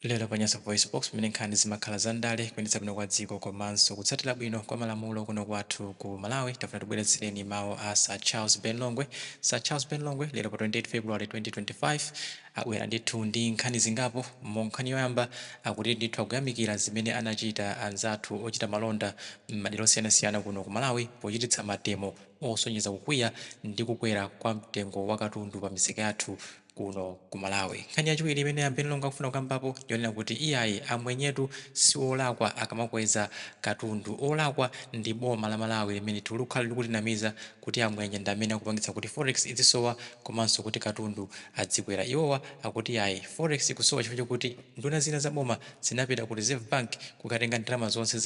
Lero pa Nyasa VoiceBox, pamene nkhani zimakhala za ndale, kuyendetsa bwino kwa dziko komanso kutsatira bwino kwa malamulo kuno kwathu ku Malawi, tafuna tibweretsereni mawu a Sir Charles Ben Longwe. Sir Charles Ben Longwe lero pa 28 February 2025 abwera ndithu ndi nkhani zingapo. Mu nkhani yoyamba akuti ndithu akuyamikira zimene anachita anzathu ochita malonda m'madera osiyanasiyana kuno ku Malawi pochititsa mademo osonyeza kukwiya ndi kukwera kwa mtengo wa katundu pa misika yathu kuno ku Malawi. Nkhani yachiwiri imene a Ben Longwe akufuna kukambapo yonena kuti iyayi, amwenyetu si olakwa akamakweza katundu. Olakwa ndi boma la Malawi limene likukhala likutinamiza kuti amwenye ndi amene akupangitsa kuti forex izisowa komanso kuti katundu adzikwera. Iwowa akuti iyayi, forex ikusowa chifukwa chokuti nduna zina za boma zinapita ku Reserve Bank kukatenga ndalama zonse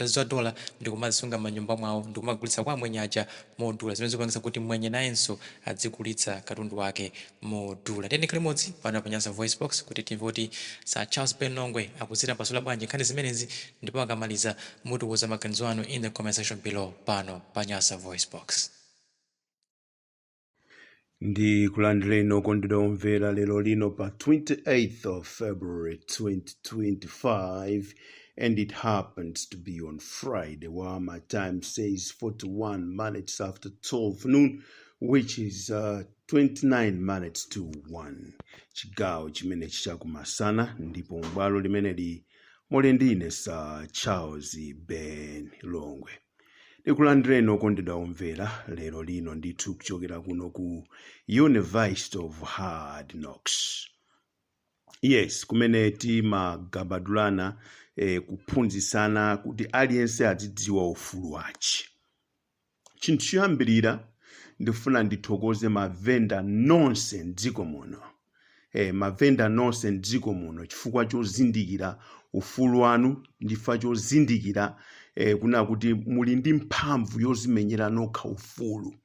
za dola ndikumazisunga m'manyumba mwawo ndikumagulitsa kwa amwenye aja modula, zimene zikupangitsa kuti mwenye nayenso adzigulitsa katundu wake modula. Tiyeni tikhale limodzi pano pa Nyasa Voice Box kuti timve kuti Sir Charles Ben Longwe akuzitambasula bwanji nkhani zimenezi, ndipo akamaliza mutiwuza maganizo anu in the comment section below pano pa Nyasa Voice Box. Ndi kulandireni okondedwa omvera lero lino pa 28th of February 2025, and it happens to be on Friday, while my time says 41 minutes after 12 noon, which is 29 minutes to 1, chigawo chimenechi chakumasana. Ndipo m'bwalo limeneli muli ndine Sir Charles Ben Longwe. Ndikulandireni okondedwa omvera lero lino ndithu kuchokera kuno ku University of Hard Knocks, yes, kumene timagabadulana, kuphunzitsana kuti aliyense azidziwa ufulu wace. Chinthu choyambirira, ndifuna ndithokoze mavenda nonse mdziko muno, mavenda nonse mdziko muno, chifukwa chozindikira ufulu wanu, chifukwa chozindikira kuna kuti muli ndi mphamvu yozimenyera nokha ufulu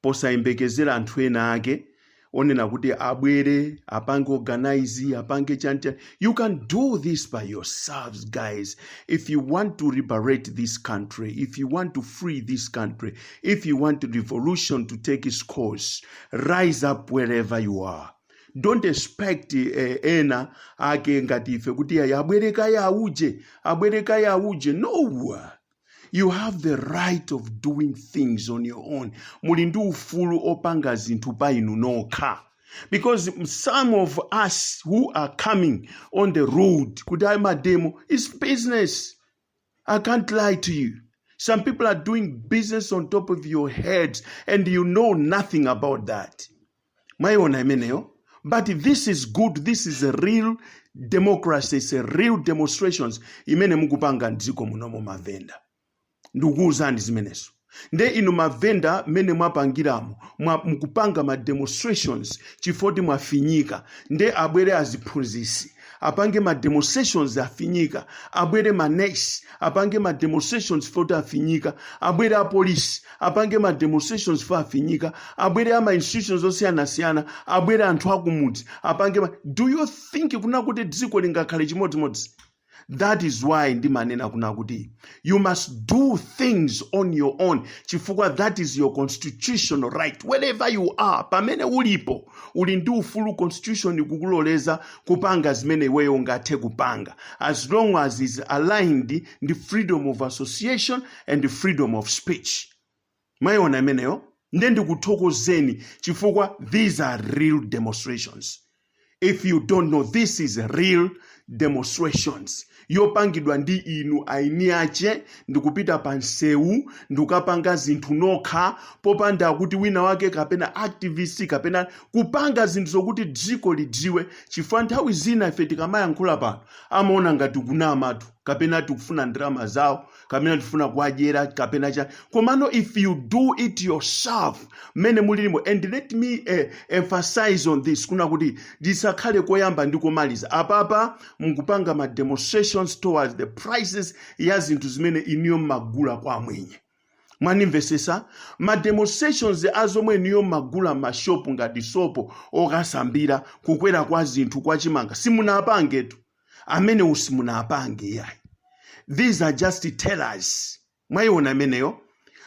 posayembekezera anthu ena ake onena kuti abwere, apange organize, apange chancha. You can do this by yourselves, guys. If you want to liberate this country, if you want to free this country, if you want the revolution to take its course, rise up wherever you are. Don't expect ena ake ngati ife kuti ayi, abwere kaye auje, abwere kaye auje. No, you have the right of doing things on your own. Muli ndi ufulu opanga zinthu pa inu nokha, because some of us who are coming on the road kuti ayi, mademo is business. I can't lie to you. Some people are doing business on top of your heads and you know nothing about that. Mwayiona imeneyo? But this is good. This is a real democracy. It's a real demonstrations imene mukupanga mdziko munomo mavenda. Ndikukuwuzani zimenezo. Nde inu mavenda, mmene mwapangiramo, mukupanga ma demonstrations chifoti mwafinyika. Nde abwere aziphunzisi apange ma demonstrations, afinyika. Abwere ma nurse apange ma demonstrations foti afinyika. Abwere apolisi apange ma demonstrations fo afinyika. Abwere ama institutions osiyanasiyana, abwere anthu akumudzi apange do you think kuna kuti dziko lingakhale chimodzimodzi? That is why ndimanena kuna kuti you must do things on your own, chifukwa that is your constitutional right. Wherever you are, pamene ulipo, uli ndi ufulu. Constitution ikukuloleza kupanga zimene iweyo ungathe kupanga, as long as is aligned ndi freedom of association and freedom of speech. Mwayiona imeneyo? Nde ndikuthokozeni chifukwa these are real demonstrations. If you don't know, this is real demonstrations yopangidwa ndi inu aini ache, ndikupita pa msewu ndikukapanga zinthu nokha popanda kuti wina wake kapena activist kapena kupanga zinthu zokuti dziko lidziwe, chifukwa nthawi zina ife tikamayankhula pano amaona ngati kunamatu, kapena tikufuna ndalama zawo, kapena tifuna kuwadyera, kapena cha. Komano if you do it yourself mmene mulilimo, and let me emphasize on this kuna kuti lisakhale koyamba ndi komaliza. Apapa mukupanga ma demonstrations towards the prices ya zinthu zimene iniyo mmagula kwa mwenye. Mwanimvesesa? Ma demonstrations azomwe iniyo mmagula mashopu ngati sopo okasambira, kukwera kwa zinthu kwa chimanga, simunapangetu amene simunapange yayi. These are just tellers. Mwayiona imeneyo?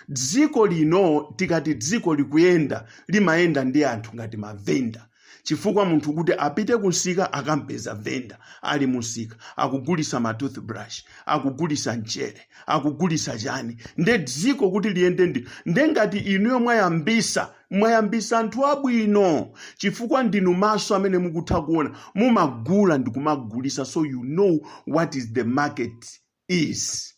Dziko lino, tikati dziko likuyenda, limayenda ndi anthu ngati mavenda. Chifukwa munthu kuti apite kunsika, akampeza venda ali munsika akugulisa ma toothbrush, akugulisa mchere, akugulisa chani. Nde dziko kuti liyende nde ngati inuyo mwayambisa anthu abwino, chifukwa ndinu maso amene mukutha kuona, mumagula ndikumagulisa, so you know what is the market is.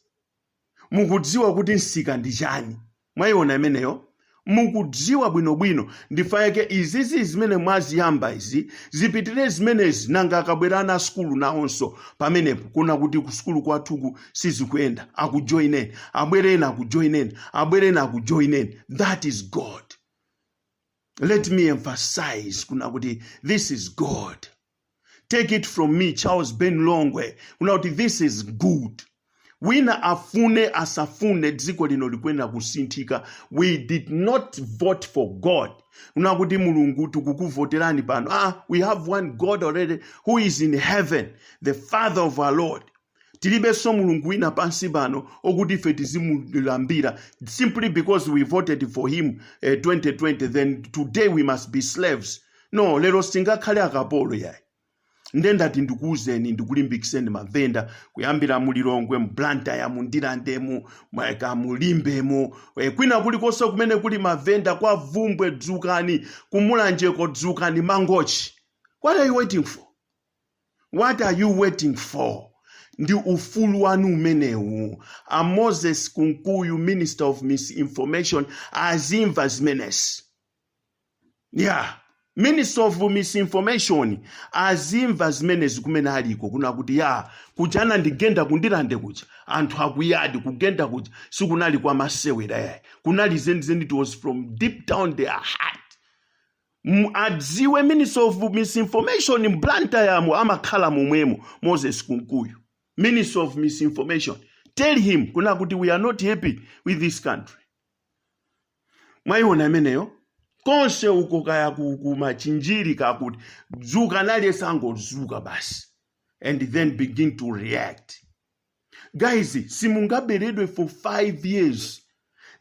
Mukudziwa kuti msika ndi chani. Mwayiona imeneyo? Mukudziwa bwinobwino. Ndifayeke izizi zimene mwaziyamba izi zipitire zimenezi. Nanga akabwera ana sukulu nawonso pamenepo, kuna kuti ku sukulu kwathuku sizikuyenda, akujoineni, abwereni, akujoineni, abwereni, akujoineni. That is God. Let me emphasize kuna kuti this is God. Take it from me, Charles Ben Longwe, kuna kuti this is good. Wina afune asafune, dziko lino likuyenera kusinthika. We did not vote for God kuna kuti Mulungu tikukuvoterani pano. Ah, we have one God already who is in heaven, the Father of our Lord. Tilibenso Mulungu wina pansi pano okuti ife tizimulambira. Simply because we voted for him 2020, then today we must be slaves? No, lero singakhale akapolo yayi. Nde ndati ndikuwuzeni, ndikulimbikiseni mavenda kuyambira muLilongwe, muBlantyre, muNdirandemu, muLimbemo, kwina kulikonse kumene kuli mavenda, kwa Vumbwe dzukani, kuMulanjeko dzukani, Mangochi. What are you waiting for? What are you waiting for? Ndi ufulu wanu umenewu. A Moses Kunkuyu, Minister of Misinformation, azimva zimenezi. Yeah, Minister of Misinformation azimva zimenezi kumene aliko, kuna kuti ya kujana ndigenda kuNdirande kuja, anthu akuyadi kugenda kuja sikunali kwa masewera yayi, kunali zenizeni. It was from deep down their heart. Adziwe Minister of Misinformation, mBlantyremo amakhala momwemo. Moses Kunkuyu, Minister of Misinformation, tell him kuna kuti we are not happy with this country. Mwayiona imeneyo? Konse uko, kaya kumachinjiri kakuti, dzuka naliyese angodzuka basi and then begin to react. Guys, simungaberedwe for 5 years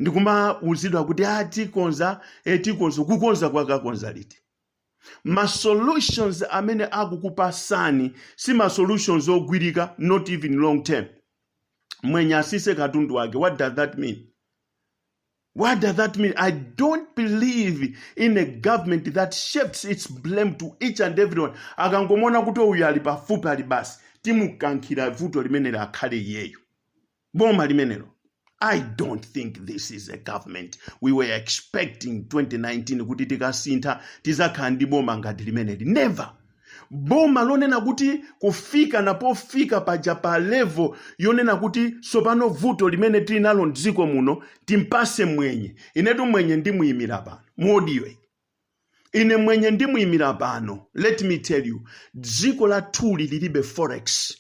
ndikumauzidwa kuti, "Ah, tikonza, tikonza." Kukonza kwakakonza liti? Ma solutions amene akukupasani si ma solutions ogwirika, not even long term. Mwenye asise katundu wake, what does that mean? What does that mean? I don't believe in a government that shifts its blame to each and everyone. Akangomona kuti uyu ali pafupi, ali basi, timukankhira vuto limenelo akhale iyeyo. Boma limenelo. I don't think this is a government we were expecting 2019 kuti tikasintha tizakhala ndi boma ngati limeneli. Never. Boma lonena kuti kufika napofika paja pa level yonena kuti sopano vuto limene tili nalo mdziko muno timpase mwenye. Inetu mwenye ndimuyimira pano muodiwe. Ine mwenye ndimuyimira pano. Let me tell you, dziko lathuli lilibe forex,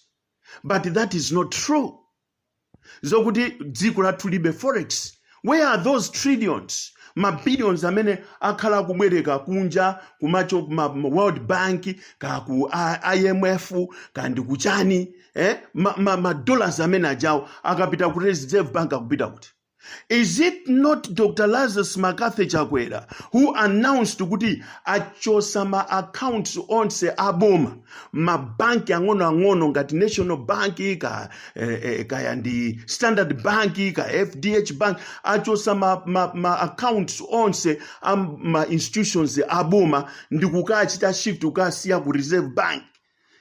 but that is not true. Zokuti dziko lathu libe forex, where are those trillions, mabillions amene akhala akubwereka kunja kumacho kuma World Bank, ka ku IMF, kandi kuchani, eh? Ma dollars amene ajawo akapita ku Reserve Bank akupita kuti? Is it not Dr Lazarus McCarthy Chakwera who announced kuti achosa ma accounts onse aboma, mabanki ang'onoang'ono ngati National Bank, kaya ndi Standard Bank, ka FDH Bank, achosa ma accounts onse a ma institutions aboma ndi kukachita shift, kukasiya ku Reserve Bank?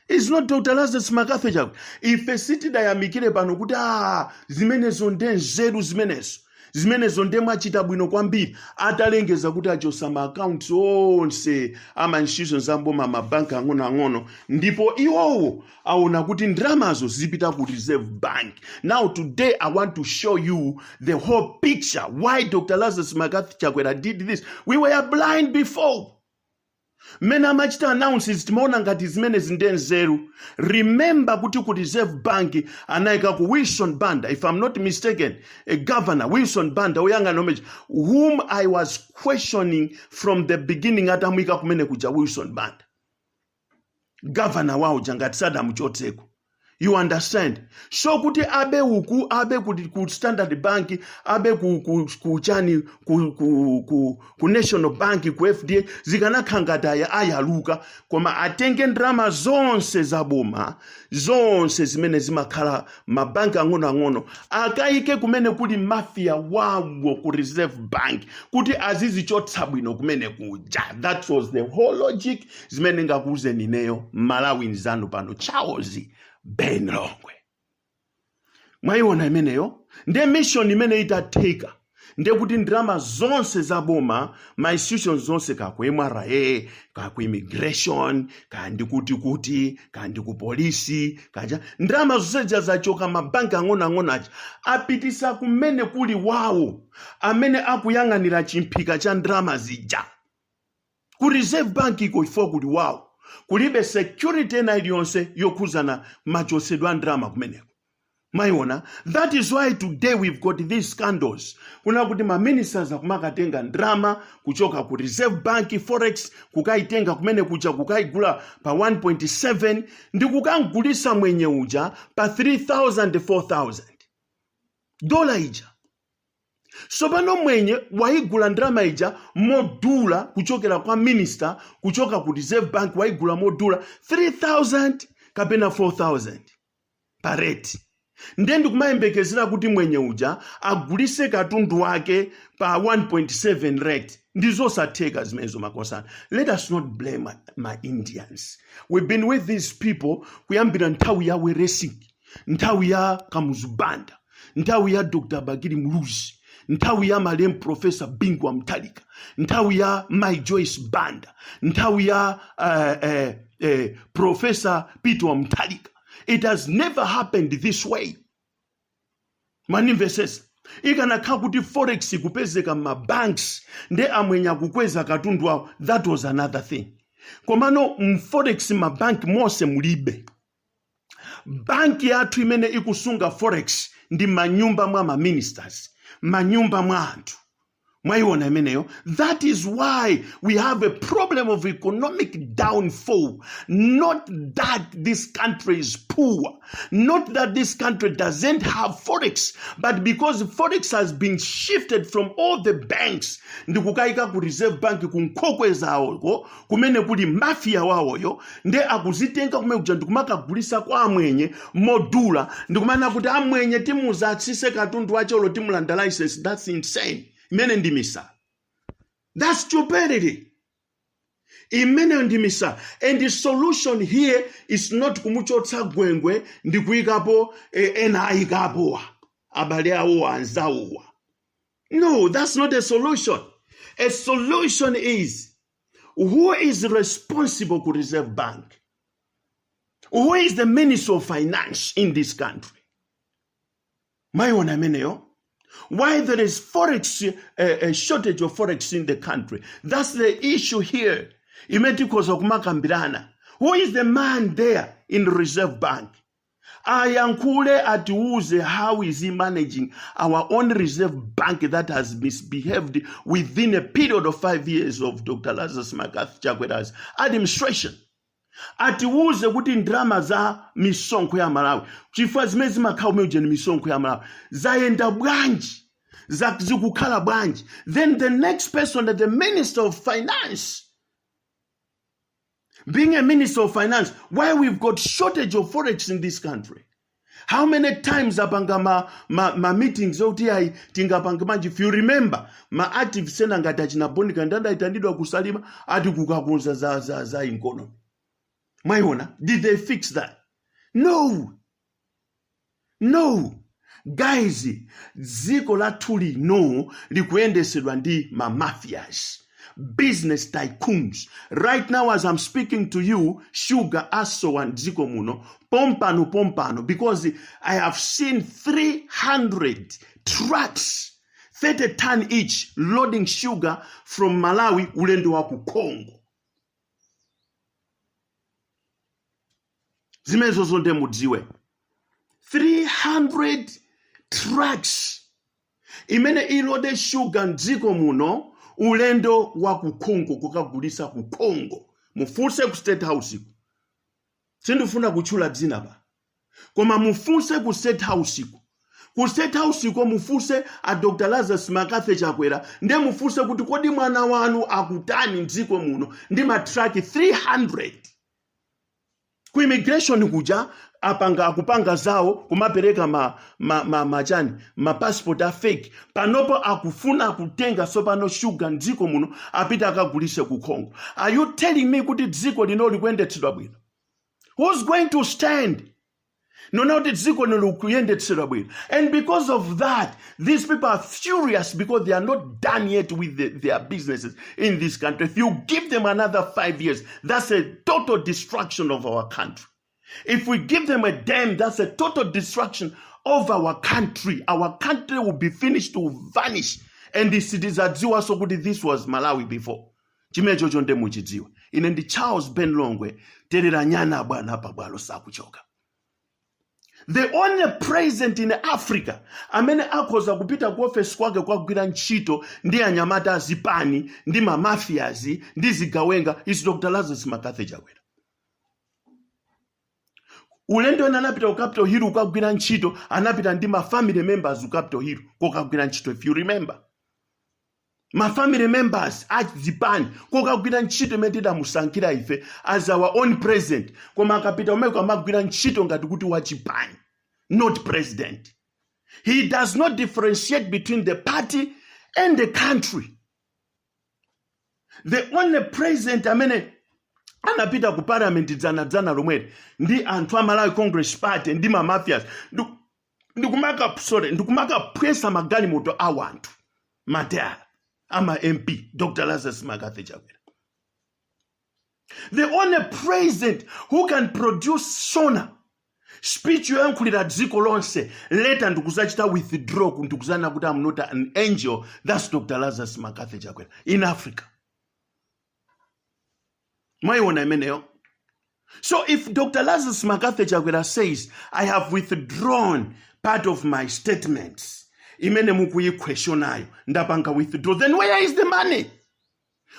Is not Dr Lazarus McCarthy Chakwera? Ife sitidayamikire pano kuti, "Ah, zimenezo nde nzeru zimenezo, zimenezo nde mwachita bwino kwambiri," atalengeza kuti achosa ma accounts onse ama institutions amboma, mabanki ang'onoang'ono, ndipo iwowo aona kuti ndalamazo zipita ku Reserve Bank. Now today I want to show you the whole picture, why Dr Lazarus McCarthy Chakwera did this. We were blind before. Mmene amachita announces timaona ngati zimene nde nzeru. Remember kuti ku Reserve Bank anayika ku Wilson Banda, if I'm not mistaken, a Governor Wilson Banda oyang'ana umeji, whom I was questioning from the beginning. Atamuyika kumene kuja Wilson Banda, governor wawo jangati sadamuchotseko. You understand? So kuti abe uku, abe ku Standard Bank, abe ku chani, ku National Bank, ku FDA, zikanakhala ngati aya ayaluka. Koma atenge ndalama zonse zaboma, zonse zimene zimakhala mabanki ang'onoang'ono, akayike kumene kuli mafia wawo ku Reserve Bank, kuti azizichotsa bwino kumene kuja. That was the whole logic. Zimene ngakuuzeni ineyo Malawi nzanu pano, Charles Ben Longwe. Mwayiona imeneyo? Ndiye mission imene itatheka, ndiye kuti ndalama zonse zaboma, ma institutions zonse, ka ku MRA, ka ku immigration, ka ndikuti kuti, ka ndi ku polisi kaja, ndalama zonse zachoka mabanki ang'onoang'ono aja, apitisa kumene kuli wawo amene akuyang'anira chimphika cha ndalama zija ku Reserve Bank iko, ifo kuli wawo, kulibe security ena iliyonse yokhuzana machosedwe a ndalama kumeneko. Mwayiona? That is why today we've got these scandals, kuna kuti ma ministers akumakatenga ndalama kuchoka ku Reserve Bank, forex kukaitenga kumene kuja, kukaigula pa 1.7 ndi kukangulisa mwenye uja pa 3000, 4000 dola ija. Sopano mwenye waigula ndalama ija modula kuchokera kwa minister, kuchoka ku Reserve Bank, waigula modula 3000 kapena 4000 pa rate. Ndiye ndikumayembekezera kuti mwenye uja agulise katundu wake pa 1.7 rate. Ndizosatheka zimenezo, makosana. Let us not blame ma Indians. We've been with these people kuyambira nthawi ya Weresing, nthawi ya Kamuzu Banda, nthawi ya Dr Bakili Muluzi, nthawi ya malemu Professor Bingu wa Mutharika, nthawi ya Mai Joyce Banda, nthawi ya Professor Peter wa Mutharika. It has never happened this way. Manimvesesa? Ikanakhala kuti forex ikupezeka m'mabanks, nde amwenya kukweza katundu wawo, that was another thing. Komano mforex mabanki monse mulibe. Banki yathu imene ikusunga forex ndi manyumba mwa maministers, manyumba mwa anthu. Mwayiona imeneyo? That is why we have a problem of economic downfall. Not that this country is poor, not that this country doesn't have forex, but because forex has been shifted from all the banks ndikukayika ku Reserve Bank, ku nkhokwe zawoko kumene kuli mafia wawoyo. Nde akuzitenga kumene kuja ndikumakagulisa kwa amwenye modula, ndikumana kuti amwenye timuzatsise katundu wacholo, timulanda license. That's insane. Imene ndi misala. That's stupidity. Imeneyo ndi misala. And the solution here is not kumuchotsa Gwengwe ndi kuyikapo ena ayikapowa, abale awowa, anzawowa. No, that's not a solution. A solution is, who is responsible ku Reserve Bank? Who is the minister of finance in this country? Mwayiona imeneyo? Why there is forex, a shortage of forex in the country? That's the issue here imene tikhoza kumakambirana. Who is the man there in the Reserve Bank? Ayankhule, atiuze how is he managing our own Reserve Bank that has misbehaved within a period of 5 years of Dr Lazarus McCarthy Chakwera's administration. Atiuze kuti ndalama za misonkho ya Malawi, chifukwa zimene zimakhala umene ni misonkho ya Malawi, zayenda bwanji, zikukhala bwanji? Then the next person, the minister of finance, being a minister of finance, why we've got shortage of forex in this country? How many times apanga ma meetings okuti ayi, tingapanga manji? If you remember, ma activists ena ngati achina Bonika ndandayitandidwa kusalima ati kukakonza za economy. Mwayiona? Did they fix that? No, guys. Dziko lathu lino likuyendesedwa ndi ma mafias, business tycoons. Right now, as I'm speaking to you, sugar asowa mdziko muno pompano pompano, because I have seen 300 trucks, 30 ton each, loading sugar from Malawi ulendo wa ku Congo. Zimenezo zonde mudziwe, 300 trucks imene ilode sugar mdziko muno ulendo wa ku Congo, kukagulisa ku Congo. Mufunse ku State House ku. Sindifuna kutchula dzina pa. Koma mufunse ku State House iko, ku State House iko mufunse a Dr Lazarus McCarthy Chakwera, ndiye mufunse kuti kodi mwana wanu akutani mdziko muno ndi matraki 300? Ku immigration kuja apanga, akupanga zawo, kumapereka ma machani, ma passport a fake. Panopo akufuna kutenga sopano sugar mdziko muno, apita akagulise ku Congo. Are you telling me kuti dziko lino likuyendetsedwa bwino? Who's going to stand nona kuti dziko lino likuyendetsedwa bwino? And because of that, these people are furious, because they are not done yet with their businesses in this country. If you give them another 5 years, that's a total destruction of our country. If we give them a dam, that's a total destruction of our country. Our country will be finished, will vanish, and sitizadziwanso kuti this was Malawi before. Chimene chocho nde muchidziwa. Ine ndi Charles Ben Longwe. Terera nyana bwana pabwalo sakuchoka. The only president in Africa amene akhoza kupita ku ofesi kwake kwagwira ntchito ndi anyamata azipani ndi mamafias ndi zigawenga is Dr Lazarus McCarthy Chakwera. Ulendo ena anapita ku Capitol Hill kukagwira ntchito, anapita ndi ma family members ku Capitol Hill kokagwira ntchito. If you remember, ma family members azipani kokagwira ntchito imene tidamusankhira ife as our own president. Koma akapita umeko amagwira ntchito ngati kuti wachipani, not president. He does not differentiate between the party and the country. The only president amene anapita ku parliament dzanadzana lomweri ndi anthu a Malawi Congress Party ndi mamafias ndikumaka, sorry, ndikumakaphwesa magalimoto a wanthu, matayala ama MP, Dr Lazarus McCarthy Chakwera. The only president who can produce SONA speech yoyankhulira dziko lonse, later ndikuzachita withdraw, ndikuzana kuti "I'm not an angel", that's Dr Lazarus McCarthy Chakwera in Africa. Mwayiona imeneyo? So if Dr Lazarus McCarthy Chakwera says, "I have withdrawn part of my statements imene mukuyiquestionayo, ndapanga withdraw," then where is the money?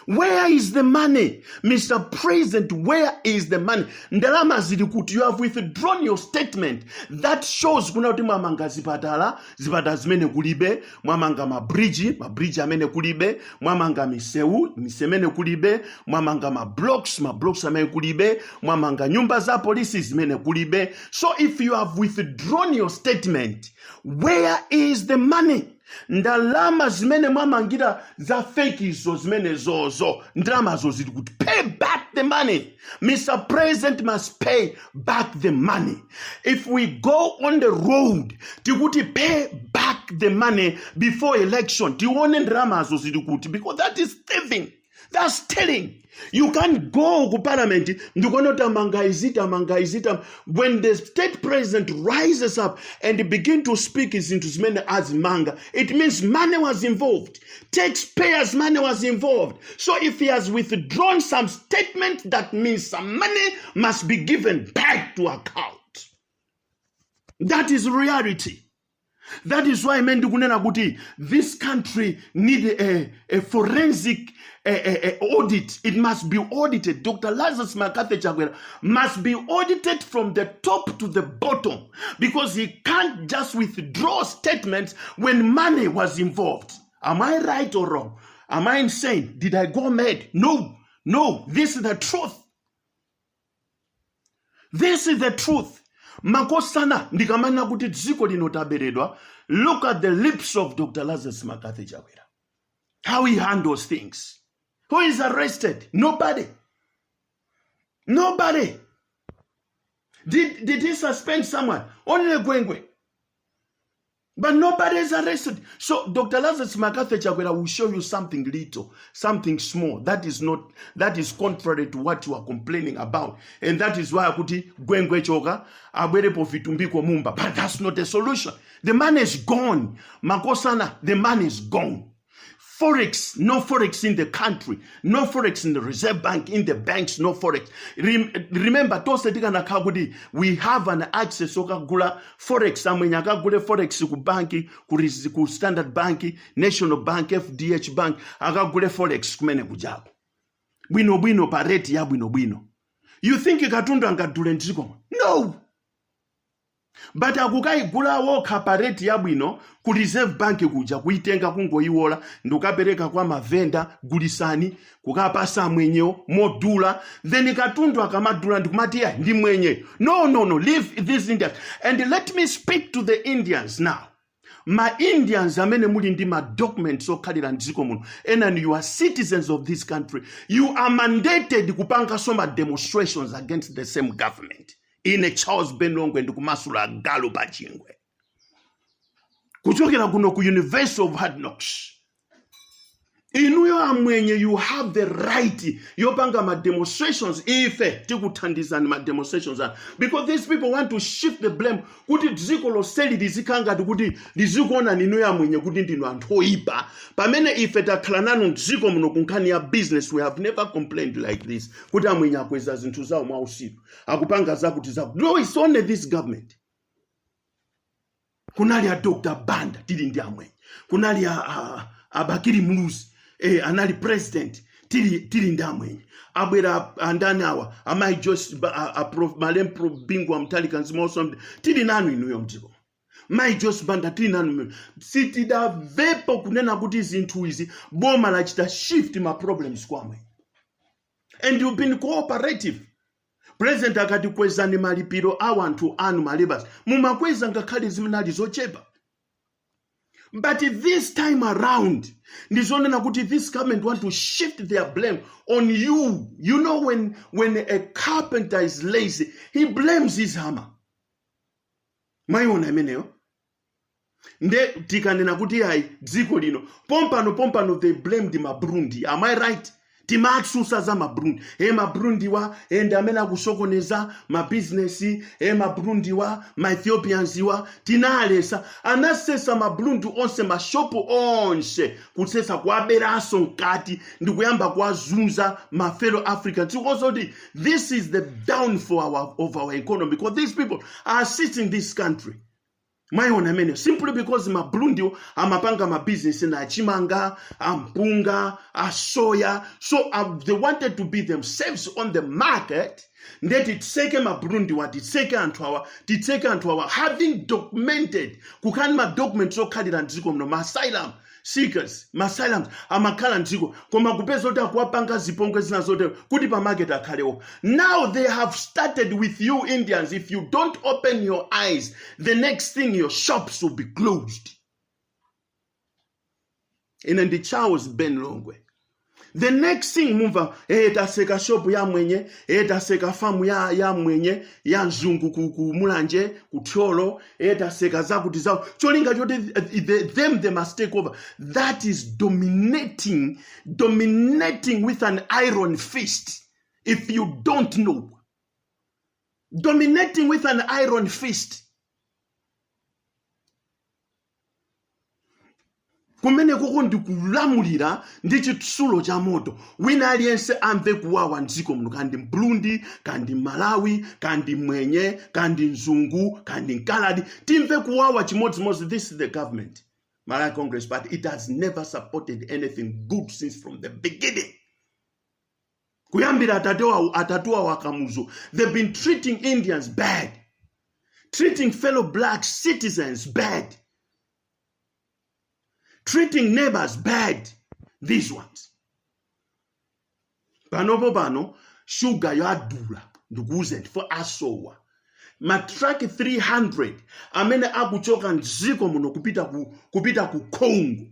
Where is the money, Mr President? Where is the money? Ndalama zili kuti? You have withdrawn your statement that shows kuna kuti mwamanga zipatala, zipatala zimene kulibe, mwamanga mabridge, mabridge amene kulibe, mwamanga misewu, misewu imene kulibe, mwamanga mablocks, mablocks amene kulibe, mwamanga nyumba za polisi zimene kulibe. So if you have withdrawn your statement, where is the money? Ndalama zimene mwamangira za fake izo, zimene zozo, ndalamazo zili kuti? Pay back the money. Mr President must pay back the money. If we go on the road, tikuti pay back the money before election, tione ndalamazo zili kuti, because that is thieving. That's stealing. You can't go ku parliament ndikuona tamanga izi, tamanga izi, when the state president rises up and begin to speak zinthu zimene azimanga, it means money was involved. Taxpayers' money was involved. So if he has withdrawn some statement, that means some money must be given back to account. That is reality. That is why men ndikunena kuti this country need a forensic a audit. It must be audited. Dr Lazarus McCarthy Chakwera must be audited from the top to the bottom, because he can't just withdraw statements when money was involved. Am I right or wrong? Am I insane? Did I go mad? No, this is the truth. This is the truth. Makosana, ndikamanena kuti dziko lino taberedwa, look at the lips of Dr Lazarus McCarthy Chakwera, how he handles things. Who is arrested? Nobody. Nobody. Did he suspend someone? Only Gwengwe. But nobody is arrested. So Dr. Lazarus McCarthy Chakwera will show you something little, something small. That is not, that is contrary to what you are complaining about. And that is why akuti Gwengwe choka, abwerepo Vitumbiko Mumba. But that's not the solution. The man is gone. Makosana, the man is gone. Forex, no forex in the country, no forex in the Reserve Bank, in the banks, no forex. Remember, tonse tikanakhala kuti we have an access okagula forex, amwenye akagule forex ku banki, ku Standard Bank, National Bank, FDH Bank, akagule forex kumene kujako bwinobwino pa rate ya bwinobwino. You think katundu angadule mdziko? No. But akukayigula wokha pa rate yabwino ku Reserve Bank kuja, kuitenga kungoyiwola ndikukapereka kwa mavenda, gulisani, kukapasa amwenyewo modula. Then katundu akamadula ndikumati ya ndi mwenye. No, no, no, leave these Indians and let me speak to the Indians now. Ma Indians amene muli ndi ma documents okhalira mdziko muno, enani you are citizens of this country, you are mandated kupanganso ma demonstrations against the same government. Ine Charles Ben Longwe ndikumasula galu pa chingwe kuchokera kuno ku University of Hard Knocks. Inuyo amwenye, you have the right yopanga ma demonstrations. Ife tikuthandizani ma demonstrations anu, because these people want to shift the blame kuti dziko lonseli lizikhala ngati kuti lizikuona inuyo amwenye kuti ndinu anthu oyipa, pamene ife takhala nanu mdziko muno ku nkhani ya business. We have never complained like this kuti amwenye akweza zinthu zawo mwausiku, akupanga zakuti zakuti. No, it's only this government. Kunali a Dr Banda, tili ndi amwenye. Kunali a Bakili Muluzi, anali president, tili ndi amwenye. Abwera andani awa, amayi Joyce, malemu Bingu wa Mutharika, Mzimu, tili nanu inuyo mdziko. Mayi Joyce Banda, tili nanu. Sitidamvepo kunena kuti zinthu izi boma lachita shift ma problems kwa amwenye, and you've been cooperative. President akati kwezani malipiro a wanthu anu, ma labours, mumakweza ngakhale zinali zochepa. But this time around ndizonena kuti this government want to shift their blame on you. You know, when a carpenter is lazy, he blames his hammer. Mwayiona imeneyo? Nde tikanena kuti ayi, dziko lino pompano pompano, they blamed Maburundi. Am I right? Timatsutsa za Maburundi. E, Maburundiwa e ndi amene akusokoneza mabizinesi. E, Maburundiwa, Maethiopians iwa tinalesa. Anasesa Maburundi onse, mashopu onse kutsesa, kuaberanso mkati ndikuyamba kuwazunza ma fellow Africans. Because kuti this is the downfall of our economy, because these people are assisting this country. Mwayiona amene? Simply because Maburundiwo amapanga mabizinesi na achimanga, ampunga, asoya, so they wanted to be themselves on the market. Nde titseke Maburundiwa, titseke anthu awa, titseke anthu awa having documented, kukhani ma documents okhalira mdziko muno, ma asylum seekers, ma asylums amakhala mdziko, koma kupeza kuti akuwapanga zipongwe zina zotero kuti pa market akhalewo. Now they have started with you Indians. If you don't open your eyes, the next thing, your shops will be closed. Ine ndi Charles Ben Longwe. The next thing mumva, taseka shop ya mwenye, taseka famu ya mwenye, ya mzungu ku Mulanje, ku Thyolo, taseka zakuti zawo, cholinga choti them they must take over. That is dominating, dominating with an iron fist. If you don't know, dominating with an iron fist kumene koko ndikulamulira ndi chitsulo cha moto. Wina aliyense amve kuwawa mdziko muno, kandi Mburundi, kandi Malawi, kandi mwenye, kandi mzungu, kandi mkaladi, timve kuwawa chimodzimodzi. This is the government, Malawi Congress Party. It has never supported anything good since from the beginning. Kuyambira atate wawo, atatu wawo Akamuzu, they've been treating Indians bad, treating fellow black citizens bad, treating neighbors bad. These ones panopo pano shuga yadula, ndikuuze for asowa matraki 300 amene akuchoka mdziko muno kupita ku Congo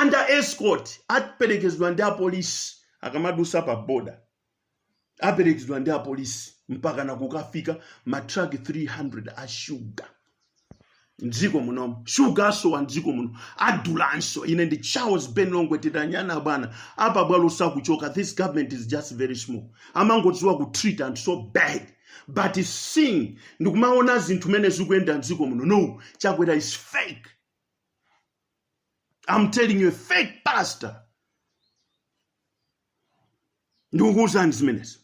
under escort, aperekezedwa ndi apolisi akamadusa pa border, aperekezedwa ndi apolisi mpaka nakukafika. Matraki 300 a shuga mdziko munomu, shuga asowa mdziko muno, adulanso. Ine ndi Charles Ben Longwe. Titanyana bwana apa bwalo sakuchoka. This government is just very small, amangodziwa ku treat and so bad. But seeing ndikumaona zinthu mene zikuyenda mdziko muno, no, Chakwera is fake. I'm telling you, a fake pastor. Ndikukuwuzani zimenezo.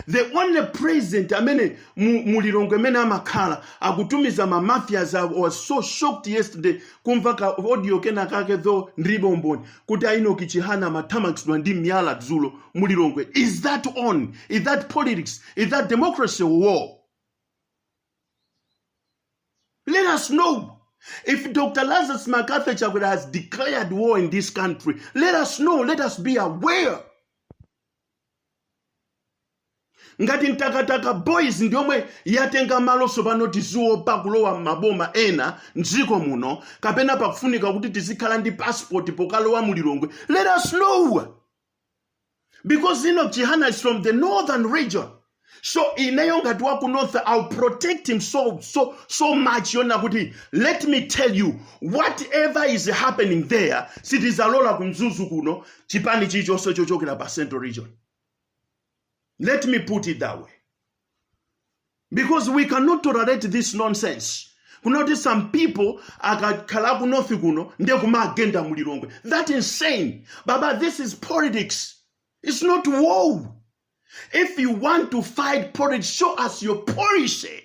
The only president amene mulilongwe amene amakhala akutumiza ma mafias. I was so shocked yesterday kumva ka audio kena kake, though ndilibe umboni, kuti a Enoch Chihana amathamangitsidwa ndi miyala dzulo mulilongwe. Is that on? Is that politics? Is that democracy or war? Let us know. If Dr. Lazarus McCarthy Chakwera has declared war in this country, let us know, let us be aware. Ngati Mtakataka Boys ndiyomwe yatenga malo sopano, tiziopa kulowa m'maboma ena mdziko muno, kapena pakufunika kuti tizikhala ndi passport pokalowa mu Lilongwe, let us know. Because Enoch Chihana is from the northern region, so ineyo ngati wa ku north, I'll protect him so so so much yona kuti let me tell you, whatever is happening there, sitizalola ku Mzuzu kuno chipani chilichonse chochokera pa central region. Let me put it that way, because we cannot tolerate this nonsense kunoti some people akakhala ku north kuno ndiye kumagenda mu Lilongwe. That insane, baba. This is politics, it's not war. If you want to fight politics, show us your policy.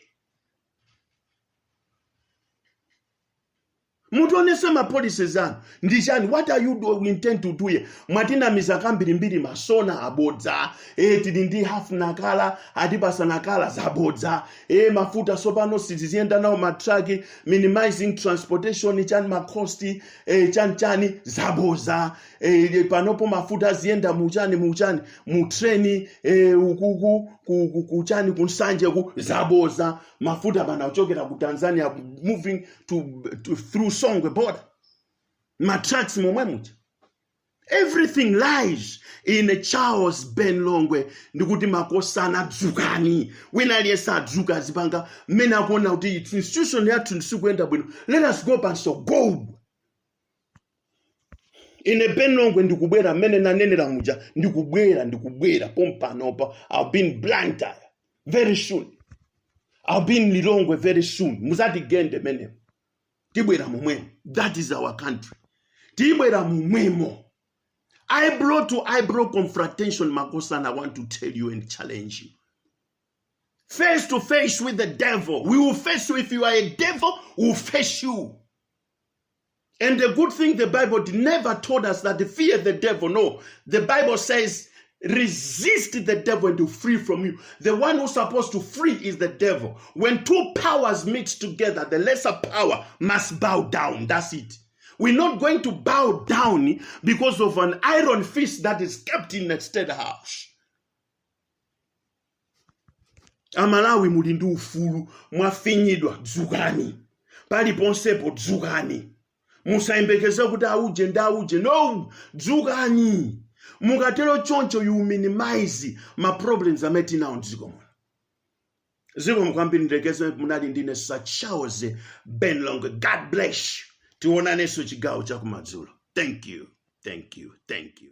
Mutionese ma policies anu ndi chani? What are you do, intend to do here? Mwatinamiza kambirimbiri, masona abodza. Tili ndi half nakala, atipasa nakala, zabodza. Mafuta sopano siziyenda nawo matraki, minimizing transportation chani, macost chani chani, zabodza. Panopo mafuta aziyenda muchani muchani mu treni ukuku kuchani kunsanje ku, zaboza. Mafuta pano akuchokera ku Tanzania, moving through Songwe border, matrucks momwe muja. Everything lies. Ine Charles Ben Longwe ndikuti makosana dzukani, wina aliyense adzuka azipanga mmene akuona kuti institution yathu sikuyenda bwino. Let us go pansogolo. Ine Ben Longwe ndikubwera mmene nanenera muja, ndikubwera, ndikubwera pompanopa. I'll be in Blantyre very soon, I'll be in Lilongwe very soon. Muzatigende menemo, tibwera momwemo. That is our country, tibwera momwemo. Eyebrow to eyebrow confrontation, makosana. I want to tell you and challenge you face to face with the devil. We will face you. If you are a devil, we will face you. And the good thing, the Bible never told us that fear the devil. No, the Bible says resist the devil and to flee from you. The one who's supposed to flee is the devil. When two powers meet together, the lesser power must bow down. That's it. We're not going to bow down because of an iron fist that is kept in the state house. Amalawi muli ndi ufulu, mwafinyidwa, dzukani. Paliponsepo dzukani, musayembekeze kuti auje ndi auje. No, dzukani. Mukatero choncho, you minimize ma problems amene tinawo mdziko muno. Zikomo kwambiri, ndilekeze. Munali ndine Sir Charles Ben Longwe. God bless you. Tionanenso chigawo chakumadzulo. Thank you, thank you, thank you.